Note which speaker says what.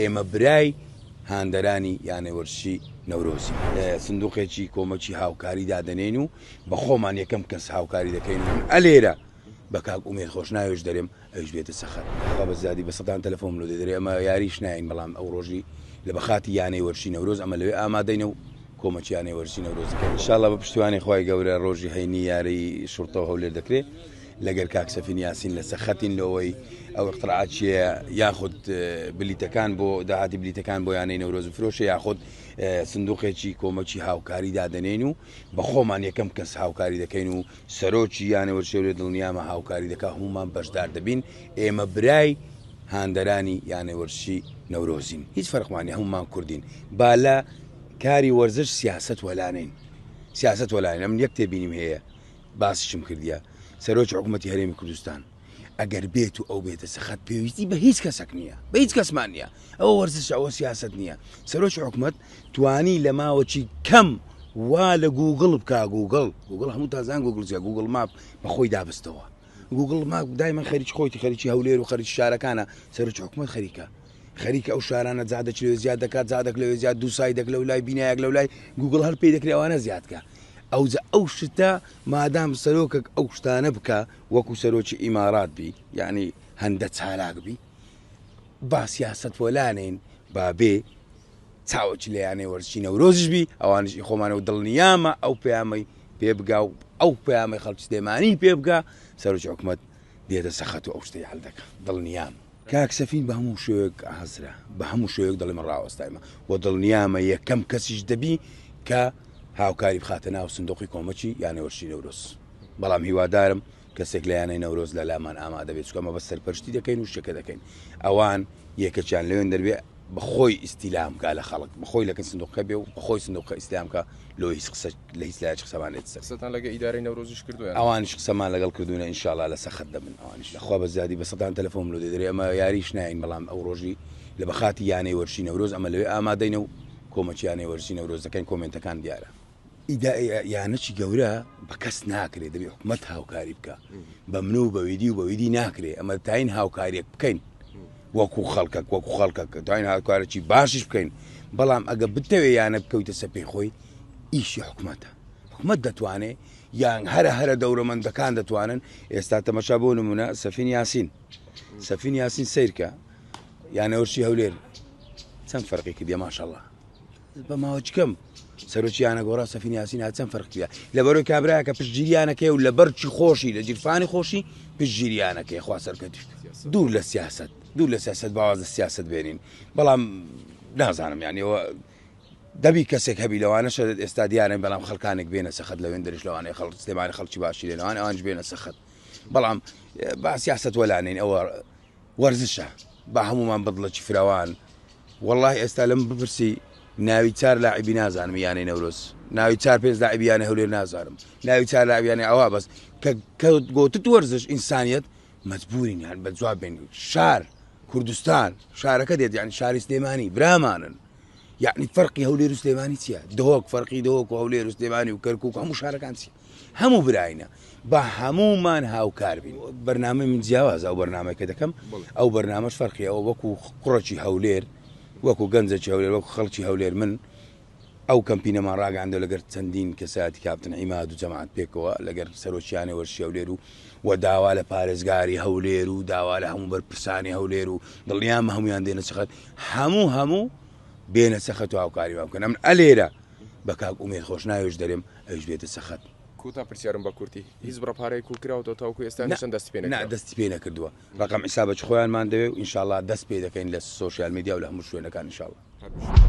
Speaker 1: ئێمە برای هاندەرانی یانەی وەرزشی نەورۆزین. سندوقێکی کۆمەکی هاوکاری دادەنێین و بە خۆمان یەکەم کەس هاوکاری دەکەین و ئەلێرە بە کاک ئومێد خۆشناویش دەرێم ئەویش بێتە سەخەر. خوا بە زیادی بە سەدان تەلەفۆنم لۆ دێ دەرێ ئەمە یاریش ناین بەڵام ئەو ڕۆژی لە بە خاتی یانەی وەرزشی نەورۆز ئەمە لەوێ ئامادەینە و کۆمەکی یانەی وەرزشی نەورۆز دەکەین. ان شاء اللە بە پشتیوانی خوای گەورە ڕۆژی هەینی یاری شوڕتە و هەولێر دەکرێ. لەگەر کاک سەفین یاسین لەسەر خەتین لەوەی ئەو اقتراعات چیە یاخود بلیتەکان بۆ داهاتی بلیتەکان بۆ یانەی نەورۆز بفرۆشە یاخود سندوقێکی کۆمەکی هاوکاری دادەنێین و بە خۆمان یەکەم کەس هاوکاری دەکەین و سەرۆکی یانە وەرشێورێ دڵنیامە هاوکاری دەکا هەمومان بەشدار دەبین ئێمە برای هاندەرانی یانەی وەرزشی نەورۆزین هیچ فەرقمانی هەمومان کوردین با لە کاری وەرزش سیاست وەلانین سیاست وەلانین ئەمن یەک تێبینیم هەیە باسیشم کردیە سەرۆکی حکوومەتی هەرێمی کوردستان ئەگەر بێت و ئەو بێتە سەخەت پێویستی بە هیچ کەسێک نییە بە هیچ کەسمان نییە ئەوە وەرزش ئەوە سیاست نییە سەرۆکی حکوومەت توانی لە ماوەکی کەم وا لە گوگڵ بک گوگڵ گوگڵ هەموو تازان گوگڵ چیە Google Map بەخۆی دابستەوە Google Map دایمە خەریکی خۆیتی خەریکی هەولێر و خەریکی شارەکانە سەرۆکی حکوومەت خەریکە خەریکە ئەو شارانە جادەک لەوێ زیاد دەکات جادەک لەوێ زیاد دوو سایدەک لەو لای بینایەک لەو لای گوگڵ هەر پێی دەکرێت ئەوانە زیاد کە ئەوجا ئەو شتە مادام سەرۆکەک ئەو شتانە بکە وەکو سەرۆکی ئیمارات بی یعنی هەندە چالاک بی با سیاسەت وەلانین با بێ چاوەکی لە یانەی وەرزشی نەورۆزیش بی ئەوانش ئی خۆمانە و دڵنیامە ئەو پەیامەی پێ بگا و ئەو پەیامەی خەڵکی سلێمانی پێ بگا سەرۆکی حکومەت دێتە سەخەت و ئەو شتەی حل دەکا دڵنیام. کاک سەفین بە هەموو شێوەیەک حازرە بە هەموو شێوەیەک دەڵێ من ڕاوەستایمە و دڵنیامە یەکەم کەسیش دەبی کە هاوکاری بخاتە ناو سندوقی کۆمەکی یانەی وەرزشی نەورۆز بەڵام هیوادارم کەسێک لە یانەی نەورۆز لە لامان ئامادە بێت چونکە ئەمە بە سەرپەرشتی دەکەین و شتەکە دەکەین ئەوان یەکەکیان لەوێن دەربێ بەخۆی ئیستیلام کا لە خەڵک بەخۆی لەکن سندوقەکە بێ و بەخۆی سندوقەکە ئیستیلام کا لۆ هیچ قسە لە هیچ لایەکی قسەمان لێ سەر.
Speaker 2: قسەتان لەگە ئیدارەی نەورۆزیش کردووە یان نا؟
Speaker 1: ئەوانیش قسەمان لەگەڵ کردوونە ئینشاڵا لەسەر خەت دەبن ئەوانیش. لەخوا بە زیادی بە سەدان تەلەفۆنم لۆ دێ دەرێ ئەمە یاریش ناین بەڵام ئەو ڕۆژی لە بەخاتی یانەی وەرزشی نەورۆز ئەمە لەوێ ئامادەینە و کۆمەکی یانەی وەرزشی نەورۆز دەکەین کۆمێنتەکان دیارە. یانەکی گەورە بە کەس ناکرێ دەبێ حکومەت هاوکاری بکە بە من و بەویدی و بەویدی ناکرێ ئەمە تاین هاوکاریەک بکەین وەکو خەڵکەک وەکو خەڵکەک تاین هاوکارێکی باشیش بکەین بەڵام ئەگە بتەوێ یانە بکەویتە سەپێی خۆی ئیشی حکومەتە حکومەت دەتوانێ یان هەرە هەرە دەورەمەندەکان دەتوانن ئێستا تەمەشا بۆ نمونە سەفین یاسین سەفین یاسین سیرکە یانەوەرشی هەولێر چەند فەرقی کردی ماشەڵە بە ماوەکی کەم سەرۆکی یانە گۆڕا سەفین یاسین هات چەند فەرق کرا لەبەرەوەی کابرایە کە پشتگیریانەکەی و لەبەرکی خۆشی لە گیرفانی خۆشی پشتگیریانەکەی خوا سەرکەوتوش دوور لە سیاست دوور لە سیاست باواز لە سیاست بێنین بەڵام نازانم یانی ئەوە دەبی کەسێک هەبی لەوانەشە ئێستا دیارن بەڵام خەڵکانێک بێنە سەخت لەوێن دەرش لەوانەیە خەڵک سلێمانی خەڵکی باشی لێنەوان ئەوانش بێنە سەخت بەڵام با سیاست وەلانین ئەوە وەرزشە با هەموومان بەدڵێکی فراوان وەڵاهی ئێستا لەم بپرسی ناوی چار لاعبی نازانم یانەی نەورۆز ناوی چار پێنج لاعبی یانەی هەولێر نازانم ناوی چار لاعبی یانەی ئەوە بەس کە کە گۆتت وەرزش ئینسانیەت مەجبورین یان بە جواب بین شار کوردستان شارەکە دێت یعنی شاری سلێمانی برامانن یعنی فەرقی هەولێر و سلێمانی چییە دهۆک فەرقی دهۆک و هەولێر و سلێمانی و کەرکوک هەموو شارەکان چیە هەموو براینە با هەموومان هاوکار بین. بەرنامەی من جیاوازە ئەو بەرنامەی کە دەکەم ئەو بەرنامەش فەرقی ئەوە وەکو کوڕێکی هەولێر وەکو گەنجێکی هەولێر وەکو خەڵکی هەولێر من ئەو کەمپینەمان ڕاگەاندە لەگەر چەندین کەسایەتی کاپتن عیماد و جەماعەت پێکەوە لەگەر سەرۆکیانەی وەرزشی هەولێر و و داوا لە پارێزگاری هەولێر و داوا لە هەموو بەرپرسانی هەولێر و دڵنیام هەمویان دێنە چخەت هەموو هەموو بێنە سەخەت و هاوکاریمان بکەن ئەمن ئەلێرە بە کاک ئومێد خۆشناویش دەرێم ئەویش بێتە سەخەت.
Speaker 2: کۆتا پرسیارم بە کورتی، هیچ بڕە پارەیەک کۆ کراوەتەوە تاوەکو ئێستا
Speaker 1: نا
Speaker 2: هێشتا دەستی پێ
Speaker 1: نا
Speaker 2: نەکراوە؟
Speaker 1: دەستی پێ نەکردووە ڕەقەم حیسابەکی خۆیانمان دەوێ و ئینشاڵا دەست پێ دەکەین لە سۆشیال میدیا و لە هەموو شوێنەکان ئینشاڵا.
Speaker 2: هەر بژیت.